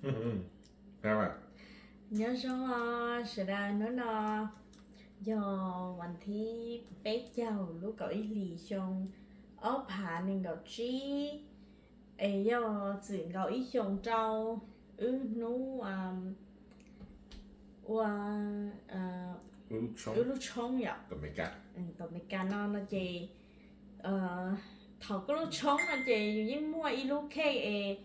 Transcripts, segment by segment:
Nyob zoo os sawv daws, hnub no yog vas thib peb caug lub kaum ib hlis xyoo ob phav nees nkaum tsib, es yog txwm nkaus ib xyoos rau wb hnub ua wb lub tshoob yom, tom Meskas no no ces thaum koj lub tshoob no ces yus yeej muaj ib lub cake es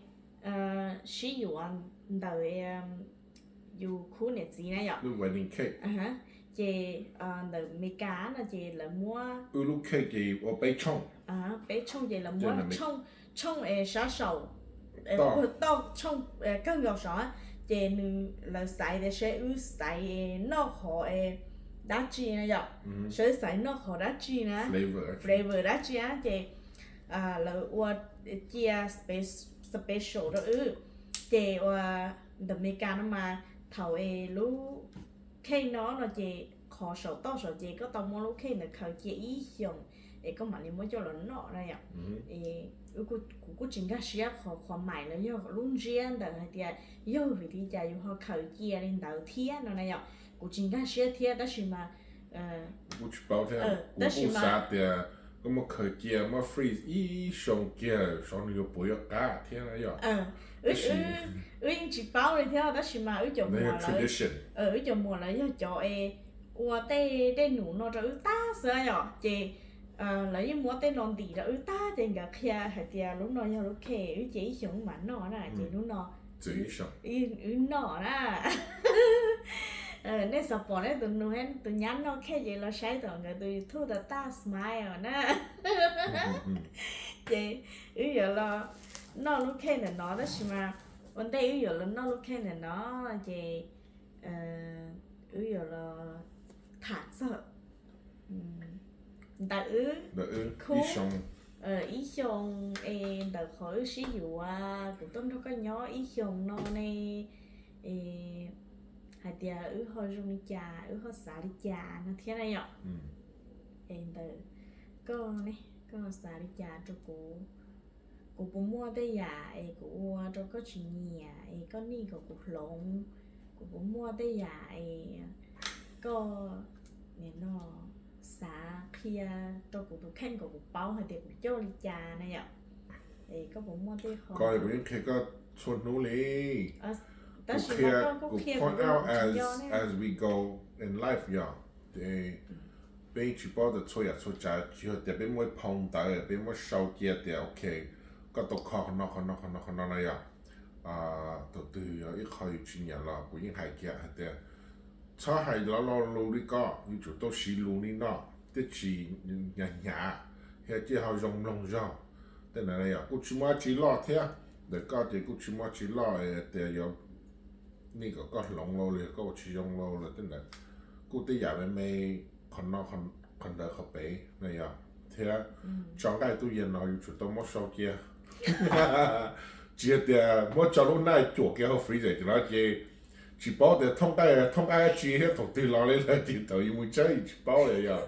sib yuav ntawm yus khub niam txiv na yom. Ces ntawm Meskas no ces lawv muab wb lub cake ces ua peb tshooj, peb tshooj ces lawv muab tshooj es sab saum puag toj tshooj kawg nkaus saud, ces nws lawv xaiv tias seb wb xaiv noj qhov dab tsi na yom, seb wb xaiv noj qhov dab tsi na, flavor dab tsi na, ces lawv ua cia special rau wb. Ces ua ntawm Meskas no mas thaum es lub cake no no ces qhov saum toj saud ces koj tau muab lub cake ntawd khaws cia ib xyoos es koj mam li muab coj los noj na yom. Kuv kuj tsis nkag siab qhov qhov mais los yog lub ntsiab ntawd hais tias yog vim li cas yus ho khaws cia li ntawd thiab no na yom. Kuv tsis nkag siab thiab tab sis mas kuv kuj tsis paub thiab, kuv kuj xav tias koj muab khaws cia muab freeze ib xyoo kiag saud nws yuav puas yuav qab thiab na yom. Wb yeej tsis paub li thiab tab sis mas wb cov muam lawv, wb cov muam lawv yog cov es ua tej dej num no rau wb tag xwb yom, ces lawv yeej muab tej no ntim rau wb tag ces nkawd qhia hais tias lub no yog lub cake wb cia ib xyoos wb mam noj na, ces lub no wb noj na. Nej xav pom nej tus nus, tus nyab noj cake ces los saib tom nkawd tus YouTube tas taj smile na. Ces wb yuav los noj lub cake ntawm no tab sis mas ua ntej wb yuav los noj lub cake ntawm no ces wb yuav los tham txog ntawm wb khub ib xyoos es ntawm qhov wb sib yuav, kuv tuaj nrog koj nyob ib xyoos no ne, es hais tias wb ho zoo li cas, wb ho xav li cas no thiab na yom. Es ntawm koj ne, koj xav li cas rau kuv? Kuv puas muaj tej yam es kuv ua rau koj tsis nyiam es koj nij kom kuv hloov? Kuv puas muaj tej yam es koj nim no xav qhia rau kuv tus kheej kom kuv paub hais tias kuv coj li cas na yom? Es koj puas muaj tej qho? Koj kuv yeej qhia koj txhua hnub li. Tab sis mas koj kuj qhia kuv, as we go in life yom. Ces peb tsis paub tias txhua yam txhua tsav, tsis yog tias peb muaj ib phau ntawv peb muab sau cia tias ok, koj tau kho qhov no qhov no qhov no qhov no na yom. Thaum twg yog ib qho yus tsis nyiam los kuv yeej hais kiag hais tias txhob hais lo lo lus li ko, yuav tsum tau siv lus li no thiaj tsis hnyav hnyav thiab thiaj ho zoo mloog zog. Tej ntawd yog kuj tsis muaj dab tsi loj thiab, ntawm koj ces kuj tsis muaj dab tsi loj tias yuav nij kom koj hloov los li koj ua tsis zoo los tej ntawd, kuj tej yam me me, qhov no qhov ntawd qhov pem na yom, thiab tso nqaij tub yees no yuav tsum tau muab sau cia. Tsis yog tias muab tso lub naj cuam kiag hauv freezer ces no ces tsis paub tias thooj nqaij dab tsi thiab thaum twg los li lawm ces thaum yus mus tshawb yus tsis paub li yom.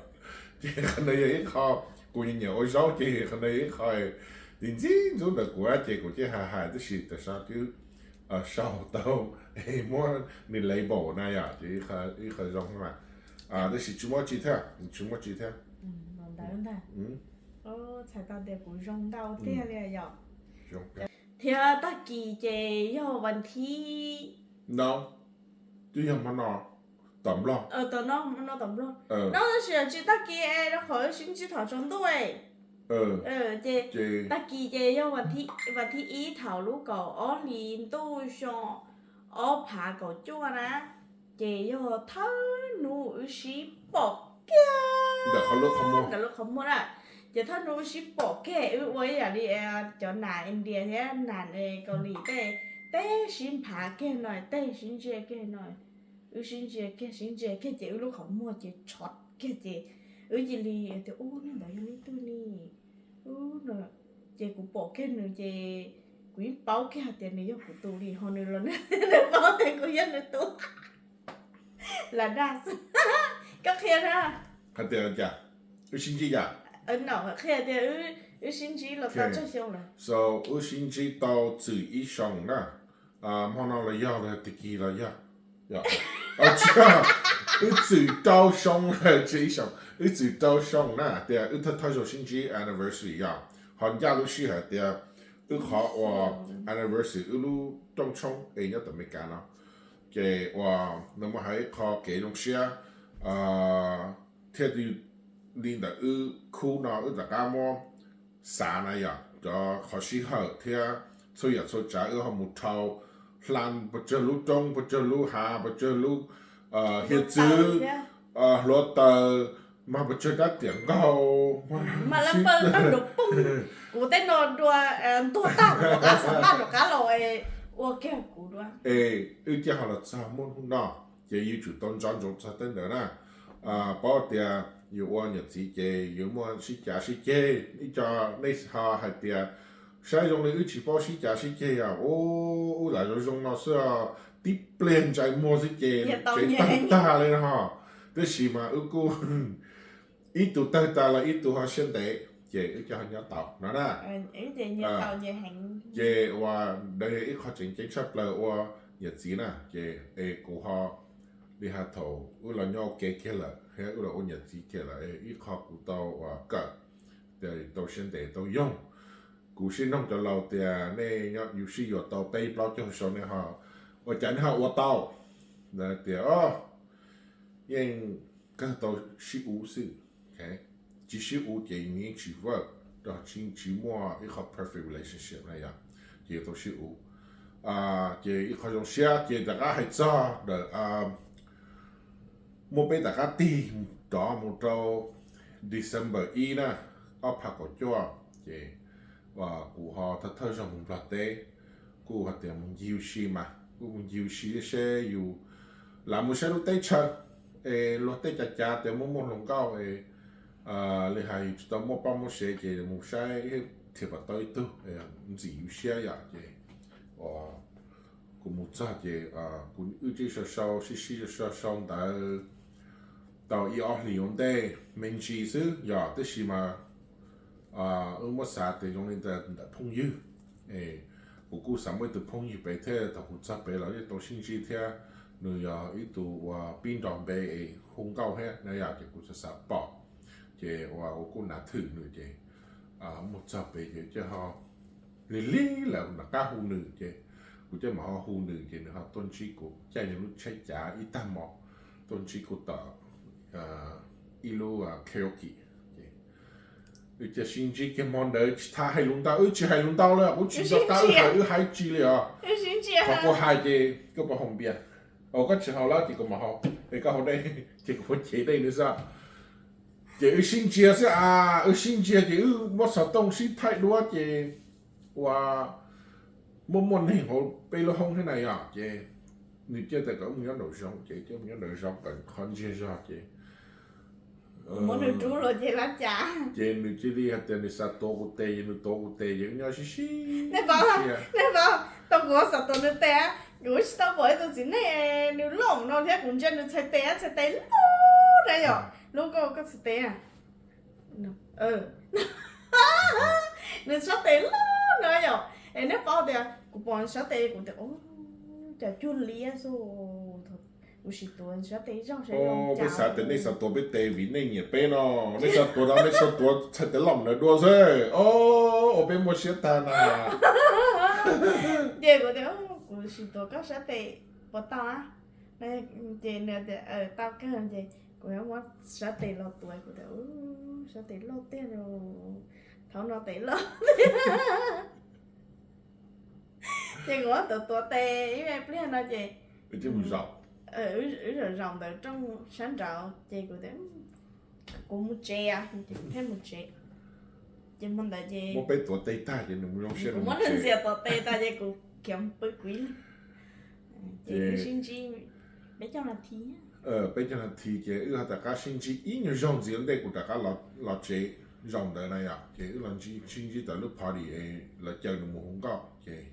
Ces qhov ntawd yog ib qho, kuv nyiam ua zaub ces qhov ntawd yog ib qho ntxim ntxub ntawm kuv ces kuv thiaj hais hais tab sis tam sim no twb sau tau, muab nws label na yom, ces ib qho zoo mas. Tab sis tsis muaj tsi thiab, tsis muaj tsi thiab. Txhais tau tias kuv zoo ntau tiag li yom. Thiab tag kis ces yog vas thib, no, twb yog hmo no tom Nplog, no tom Nplog no tab sis tsis tag kis es rau qhov wb sib ntsib thaum tsaus ntuj ces tag kis ces yog vas thib ib thaum lub kaum ob hlis ntuj xyoo ob phav kaum cuaj na, ces yog thawj hnub wb sib pom kiag ntawm lub qhov muag na. Ces thawj hnub wb sib pom kiag wb ua ib yam li cov nas India thiab nas Kaus Lim tej, tej sib nphav kiag no, tej sib ntsia kiag no, wb sib ntsia kiag sib ntsia kiag ces wb lub qhov muag ces tshov kiag ces wb cia li tias ub, nej ntawd yog leej twg ni? Ub no, ces kuv pom kiag nws ces kuv yeej paub kiag hais tias nws yog kuv tus li, ho nws los nws paub tias kuv yog nws tus. Lam dag xwb. Koj qhia na. Hais tias cas? Wb sib ntsib cas? Qhia tias wb sib ntsib los tau tsawg xyoo lawm? So wb sib ntsib tau txwm ib xyoos na, Hmo no los yog, tag kis los yog, tsis yog, wb txwm rau xyoo lawm, tsis ib xyoos, wb txwm rau xyoo na, tias wb thawj thawj zaug sib ntsib anniversary yog, ho ncaj lub sij hawm tias wb qhov uas anniversary wb lub rooj tshoob es nyob tom Amelikas no, ces uas nws muaj hais ib qho kev zoo siab thiab li ntawm wb khub no wb rov qab muab xav na yom, cov qhov sij hawm thiab txhua yam txhua tsav wb ho mus dhau hla puas tsawg lub roob, puas tsawg lub hav, puas tsawg lub hiav txwv, hluav taws, mas puas tsawg rab riam nkaug, kuv tej no dua ntuag tag, kuv rov qab xav npaj rov qab los ua kiag kuv dua. Es wb cia ho los txog muaj hnub no, ces yuav tsum tau nco ntsoov txog tej ntawd na. Paub tias yus ua niam txiv ces yuav muaj sib cav sib ceg, ib co nej ho hais tias saib zoo li wb tsis paub sib cav sib ceg os, wb lam zoo zoo no xwb, tib pliag ntsais muag xwb ces tsev tawg tag li no. Tab sis mas wb kuj ib tug tawg tas los ib tug ho siab ntev, ces wb coj nyob tau no na. Ces uas ntawd yog ib qho tseem ceeb tshaj plaws ua niam txiv na, ces es kuv ho li has thaum wb los nyob ua ke kiag lawm thiab wb los ua niam txiv kiag lawm, ib qho kuv tau uas kawm tias tau siab ntev tau yoog. Kuv sib noog cov laus tias nej nyob yus sib yuav tau peb plaub caug xyoo nej ho ua cas nej ho ua tau? Tias yeej kawg tau sib ub xwb. Tsis sib ub ces yeej tsis work, tsis muaj ib qho perfect relationship na yom, ces yuav tau sib ub. Ces ib qho zoo siab ces rov qab hais txog ntawm muaj peb rov qab tig rov mus rau December ib na, ob phav kaum cuaj, ces kuv ho thawj thawj zaug mus Nplog teb, kuj hais tias mus ncig ua si mas, kuj mus ncig ua si seb yus lam mus saib lub teb chaws, es luag tej cav cav tias muaj muaj hluas nkauj es li hais yus tsis tau muaj poj muaj sev ces mus saib thiaj pom tau ib tug ntxim yus siab yom. Ces kuv mus txog ces kuv wb tseem sau sau sib sib sau sau ntawv tau ib ob hlis ua ntej me ntsis xwb yom, tab sis mas wb muab xav tias zoo li ntawm phooj ywg. Kuv kuj xav muaj ib tug phooj ywg pem thiab, thaum kuv txog pem los yeej tau sib ntsib thiab. Nws yog ib tug uas pib nrog npe es hu nkauj thiab na yom, ces kuv xav xav pom, ces uas kuv kuj nav thwm nws ces mus txog pem ces coj ho lig lig lawm rov qab hu nws ces kuv coj mam ho hu nws ces nws ho tuaj ntsib kuv caij nws lub tsheb cav ib tag hmo tuaj ntsib kuv tom ib lub karaoke. Wb cia sib ntsib kiag hmo ntawd tsis tham hais lus ntau, wb tsis hais lus ntau li, kuv tsis nco qab wb hais tsis li os. Qhov kuv hais ces koj puas haus npias? Koj tsis haus lawm ces kuv mam haus, es koj haus dej ces kuv muab cev dej nws xwb. Ces wb sib ntsia xwb a, wb sib ntsia ces wb muab xov tooj sib thaij duab ces ua muaj muaj neeg hauv peb lub hoob thiab na yom, ces nws cia tias kom wb mus nyob nraum zoov ces cia mus nyob nraum zoov kom qhov ntsiag zog ces ces nws cia li hais tias nws xav tuav kuv tes, ces nws tuav kuv tes ces wb nyob sib sib. Nej paub, tau kuv xav tuav nws tes, kuv tsis tau pom ib tug txiv neej nws loj no thiab kuv ntsia nws txhais tes, txhais tes loj na yom, lub nkauj koj txhais tes nws sab tes loj no yom. Es nej paub tias kuv pom sab tes kuv tias, cas cuag liab xwb. Kuv sim tuav sab tes zoo saib zoo cas. Peb xav tias nej xav tuav peb tes vim nej nyiam peb no, nej xav tuav no nej xav tuav txhais tes loj ntawd dua xwb. O, ua peb muaj siab tag na. Ces kuv tias kuv sim tuav koj sab tes puas tau na. Ces nws tias tau kawg, ces kuv muab sab tes los tuav, kuv tias sab tes loj tiag, thaum no tes loj tiag. Ces kuv muab tuav tuav tes ib me pliag no ces wb zaum zaum ntawm rooj sab nraud ces kuv tias kuv mus tsev, kuv thiaj mus tsev. Ces hmo ntawd ces muab peb tuav tes tag ces nws zoo siab, kuv muab nws ntxias tuav tes tag ces kuv khiav pw kuv ib leeg. Ces wb sib ntsib peb caug nas this. Peb caug nas this ces wb ho rov qab sib ntsib ib nyuag zaug ntxiv ua ntej kuv rov qab los tsev zaum ntawd na yom, ces wb los sib ntsib tom lub party es lawv caw nws mus hu nkauj ces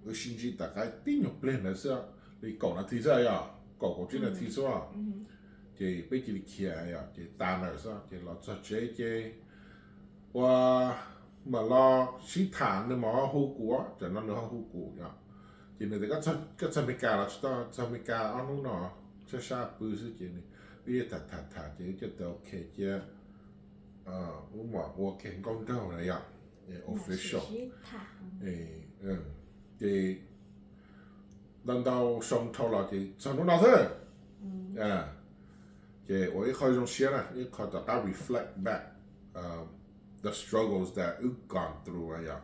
wb sib ntsib tom qab tib nyuag pliag ntawd xwb, li kaum nas this xwb yom, kaum kaum tsib nas this xwb. Ces peb cia li khiav yom, ces tas ntawd xwb ces los txog tsev ces ua mam los sib tham, nws mam ho hu kuv, tam no nws ho hu kuv yom. Ces nws tias, koj txog Amelikas los tsis tau? Txog Amelikas ob hnub no, sab sab pw xwb. Ces wb yeej tham tham tham ces wb coj tias ok cia wb mam ua kiag nkauj nraug na yom, official. Ces ntau ntau xyoo dhau los ces txog hnub no xwb. Ces ua ib qho zoo siab na, ib qho rov qab reflect back the struggles that wb gone through yom.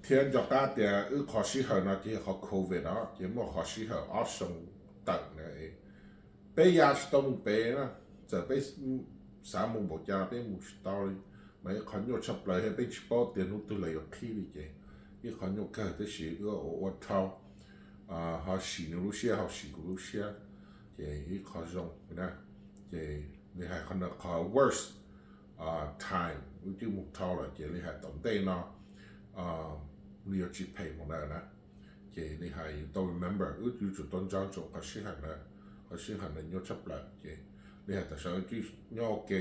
Thiab nco qab tias wb qhov sij hawm no ces yog qhov covid os, ces muaj qhov sij hawm ob xyoo tawm na, peb ya tsis tau mus pem na. Txawm peb xav mus npaum cas los peb mus tsis tau li. Mas ib qho nyuaj tshaj plaws thiab peb tsis paub tias hnub twg lawv yuav qhib li ces ib qho nyuaj kawg, tab sis wb ua ua dhau, ho sim nws lub siab ho sim kuv lub siab, ces ib qho zoo na. Ces li hais qhov no qhov worst time wb twb mus dhau lawm ces li hais tom ntej no nws yuav tsis phem mus ntawd na. Ces li hais yus tau remember wb yuav tsum tau nco ntsoov qhov sij hawm ntawd, qhov sij hawm ntawd nyuaj tshaj plaws. Ces li hais tam sim no wb twb nyob ua ke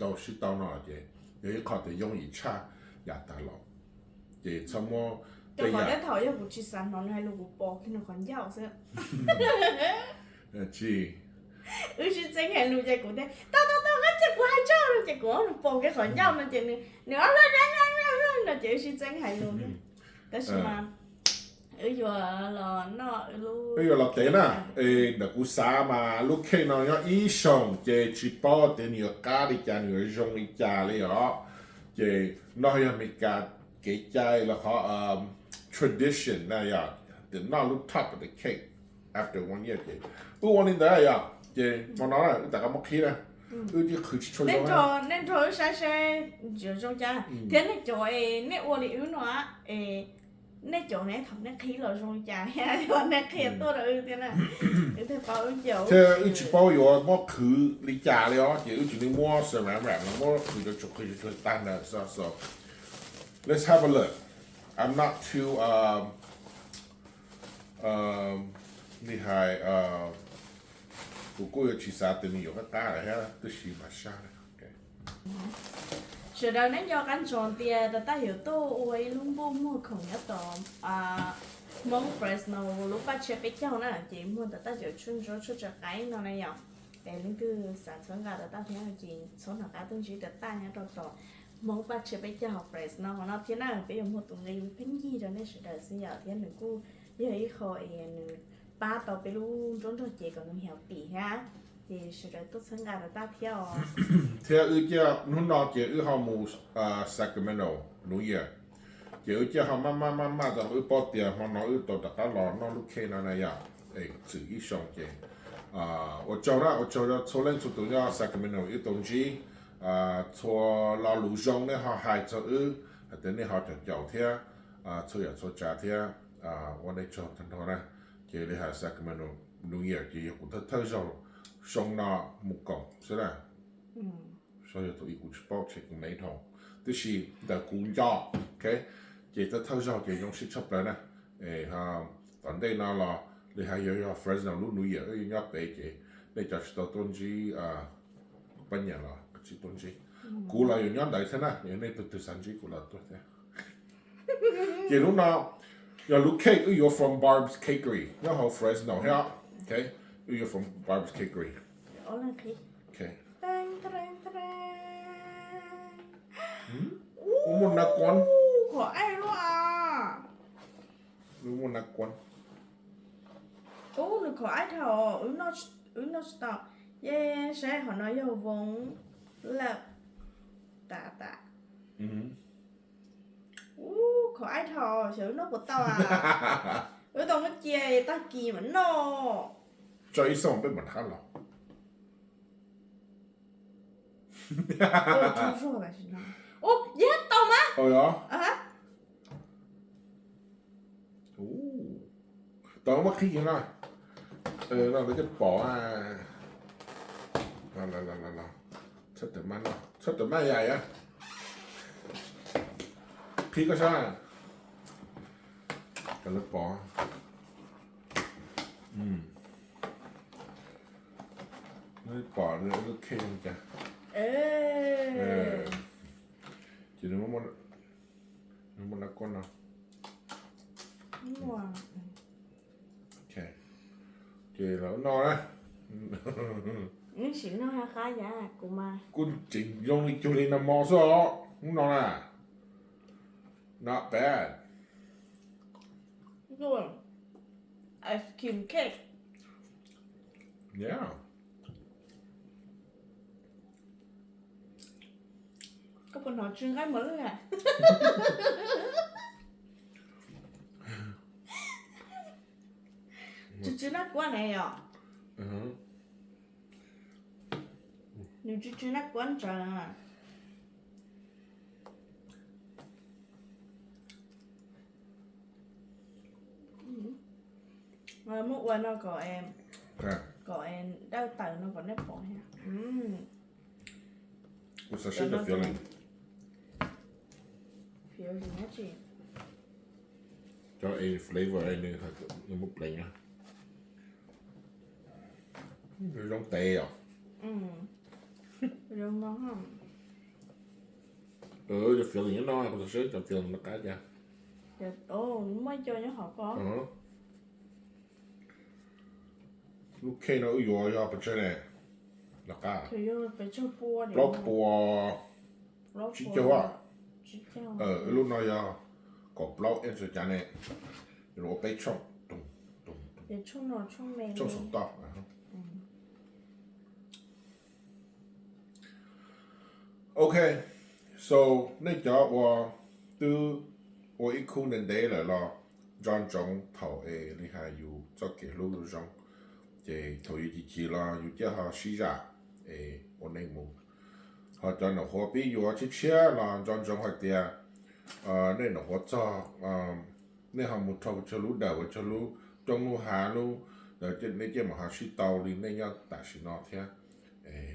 tau sib tau no ces yog ib qho tias yooj yim tshaj yam tas los. Ces txhob muab tej yam, thaum yog kuv tsis xav hnov nws hais lus kuv pom kiag nws qhov ncauj xwb. Tsis, wb sib txeeb hais lus ces kuv tias tau tau tau, ces kuv hais tso no ces kuv pom kiag qhov ncauj no ces nws, nws ob lub no ces wb sib txeeb hais lus. Tab sis mas wb yuav los noj, wb yuav los tev na. Ntawm kuv xav mas lub cake no nyob ib xyoos ces tsis paub tias nws yuav qab li cas, nws yuav zoo li cas li os. Ces no yog Amelikas kev cai los qhov tradition na yom, tias noj lub top of the cake after one year ces wb ua li ntawd yom. Ces hmo no wb rov qab muab qhib na, wb twb qhwv tsis tshua zoo. Nej nrog wb saib seb yuav zoo cas thiab nej cov es nej ua li wb no es nej cov ne thaum nej qhib los zoo li cas thiab, nej qhia tuaj rau wb thiab na. Wb thiaj paub, wb thiab wb tsis paub yuav muab qhwv li cas li os, ces wb cia li muab ceramic wrap no muab qhwv tsuag qhwv tsuag tag ntawd xwb. So let's have a look. I'm not too, um, li hais, kuv kuj yuav tsis xav tias nws yuav qab qab lawm thiab, tab sis mas sab. Sawv daws nej nco qab ntsoov tias tab tom yuav tuaj ua ib lub npuj muag khoom nyob tom Hmoob Fresno lub paj tshiab peb caug na, ces muag tom taj cov tshuaj ntsuab tshuaj tsaws qaib no na yom. Es leej twg xav txhawb nqa tom taj thiab no ces txhob hnov qab tuaj ntsib tom taj nyob rau tom Hmoob paj tshiab peb caug Fresno no thiab na. Peb yuav muag tus nqi pheej yig rau nej sawv daws xwb yom, thiab nws kuj yog ib qho es nws pab tau peb lub nruab nrog cev kom nws healthy thiab. Ces sawv daws tuaj txhawb nqa tom taj thiab os. Thiab wb ciaj hnub no ces wb ho mus Sacramento New Year, ces wb ciaj ho maj maj maj maj tau wb paub tias hmo no wb tau rov qab los noj lub cake no na yom. Es txwm ib xyoo ces ua tsaug na, ua tsaug rau txhua leej txhua tus nyob Sacramento wb tau ntsib, txhua lo lus zoo nej ho hais txog wb, hais tias nej ho caum caum thiab txhua yam txhua tsav thiab, ua nej tsaug tag nrho na. Ces li hais Sacramento New Year ces yog kuv thawj thawj zaug xyoo no mus koom xwb na. So yog tus ib kuv tsis paub, check kuv me dhau, tab sis ntawm kuv nco, ok, ces thawj thawj zaug ces zoo siab tshaj plaws na. Tom ntej no los li hais yog, yog Fresno lub New Year wb yuav nyob pem ces nej cov tsis tau tuaj ntsib pab nyam los tsis tuaj ntsib. Kuv los yuav nyob ntawd thiab na, yog nej tus twg xav ntsib kuv los tuaj thiab. Ces lub no yog lub cake wb yuav from Barb's Cakery nyob hauv Fresno thiab. Ok, wb yuav from Barb's Cakery. Ok. Ub, muaj nab kuab. Khov aib luaj. Ub, muaj nab kuab. Ub, nws khov aib dhau, wb noj tsis tau. Yeej saib qhov no yog voov lawm. Tas tas. Ub, khov aib dhau, xyov wb noj puas tau a. Wb tau muab cia tag kis mam noj. Tso ib xyoos peb mam rov qab los. Ub, yog tau mas. Tau muab qhib kiag no. No lawv coj pom. Txhob tawm maj no, txhob tawm maj yam yom. Qhib koj sab. Kom lawv pom. Pom lub cake cas. Ces nws muaj nab kuab no. Ces los no na. Neb sim noj ha qab yav kuv mas. Kuj tseem zoo li cuag li no mos xwb os, hnub no na. Not bad. Ice cream cake. Yeah. Koj puas hnov tsw nqaij mos lwj a? Tsw tsw naj kuab ne yom. Nws tsw tsw naj kuab ntsawg. Muab ua no kom, kom dawb tawm no kom nej pom thiab. Kuv xav seb cov fiv li. Fiv li dab tsi? Cov flavor nws muaj pleev na. Zoo tes os. Cov fiv li nyob no, kuv xav seb cov fiv li no qab cas. Muaj co nyob hauv ko. Lub cake no wb yuav yog pes tsawg ne? Los qab plaub puas tsib caug a. Wb lub no yog kaum plaub ounce cas ne, yuav ua peb tshooj, tshooj saum toj. Ok, so nej cov uas twb ua ib khub ntev ntev lawm los nco ntsoov thaum es li hais yus txoj kev hlub zoo, ces thaum yus chim chim los yus coj ho sib zam es ua neej mus. Ho cov nyuam qhuav pib yuav tshiab tshiab los nco ntsoov hais tias nej nyuam qhuav txog, nej ho mus rau pes tsawg lub dawm, pes tsawg lub roob lub hav lub, nej ciaj mam ho sib tau li nej nyob tam sim no thiab.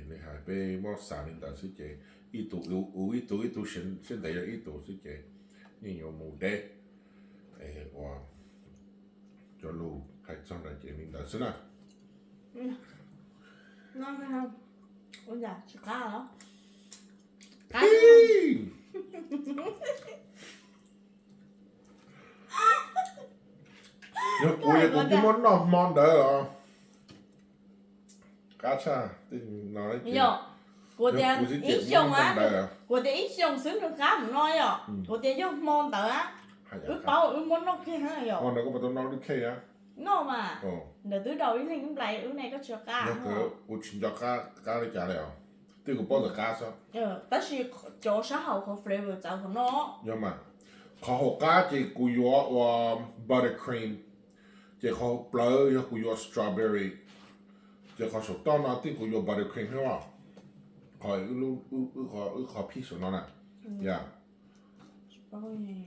Li hais peb muab xav li ntawd xwb ces ib tug ua ib tug, ib tug siab ntev yog ib tug xwb ces yeej yuav mus deb. Ua cov lus hais txog ntawd ces li ntawd xwb na. Yog kuv, yog kuv twb muab noj hmo ntawd os. Qab tshaj. Yog kuv tias ib xyoos, kuv tias ib xyoos xwb nws qab mus no yom. Kuv tias yog hmo ntawd, wb paub wb muab noj kiag yom. Hmo ntawd koj puas tau noj lub cake a? Noj mas, ntawd twb daus ib leeg ib nplais wb ne, koj tsis qab. Yog kuv tsis nco qab li cas li os. Twb kuv paub ntawm qab xwb. Tab sis cov sab hauv qhov flavor txawv qhov no. Yog mas, qhov hauv qab ces kuv yuav ua buttercream, ces qhov plawv yog kuv yuav strawberry, ces qhov saum toj no tib kuv yuav buttercream thiab os. Qhov wb qhov phij saum no na.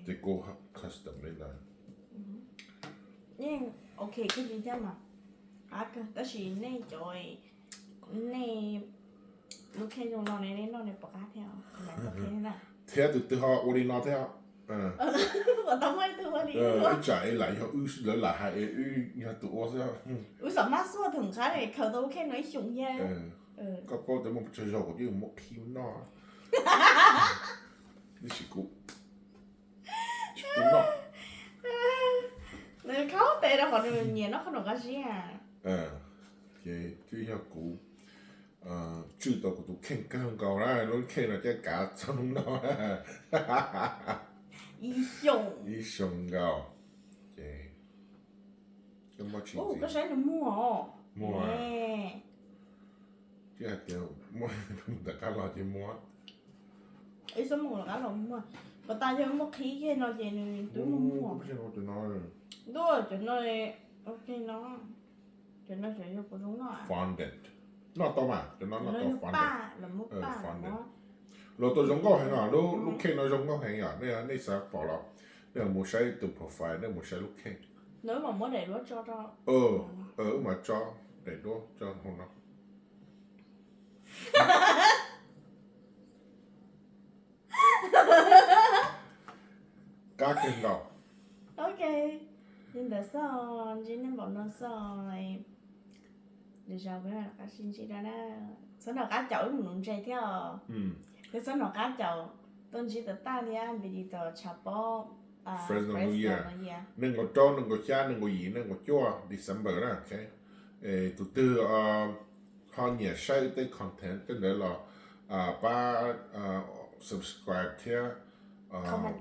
Ces kuv custom li ntawd. Yeej ok kawg li thiab mas. Qab kawg, tab sis nej cov, nej lub cake zoo no ne, nej noj ne puas qab thiab? Thiab tus twg ho ua li no thiab? Puas tau muaj ib tug ua li, ib tsam es lam yog wb, lawv lam hais es wb yog tus ua xwb. Wb xam maj xuaj thaum nqab khaws tau lub cake no ib xyoos thiab. Koj paub tias muaj pes tsawg zaug kuv twb muab qhib noj. Tab sis kuv tsis pub noj. Nws khaub tes rau qhov nws nyiam noj qhob noom qab zib. Ces twb yog kuv tswj tau kuv tus kheej kawg nkaus na, lub kheej no coj kav txog hnub no ib xyoos nkaus. Ces koj saib nws muag os. Muag. Twb hais tias muab ntawm qab los ces muag. Ib xyoos mus rov qab los muag. Puas tas yog muab qhib kiag no ces nws twb muag muag. Ntuj, cov no, ok no. Cov no cov yog kuv zoo noj. Fondant. Noj tau mas, cov no noj tau fondant. Fondant. Los tau zoo nkauj heev no, lub cake no zoo nkauj heev yom, nej xav pom los nej mus saib tus profile, nej mus saib lub cake. Wb mam tso daim duab tso hauv no. Qab kawg nkaus. Ok, li ntawd xwb, ntsib nej npaum no xwb. Lwm zaus peb mam rov qab sib ntsib dua na. Txhob nco qab caum wb mus nuv ntses thiab os. Thiab txhob nco qab caum tuaj ntsib tau Taj thiab Npis Lis tom tshav pob. Fresno New Year, nees nkaum rau, nees nkaum xya, nees nkaum yim, nees nkaum cuaj December na. Tus twg ho nyiam saib wb tej content tej ntawd los pab subscribe thiab comment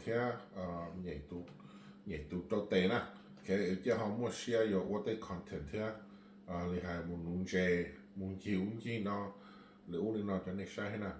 thiab nyem tus rau tes na. Wb thiaj ho muaj siab yuav ua tej content thiab li hais mus nuv ntses, mus ncig ub ncig no, li ub li no rau nej saib thiab na.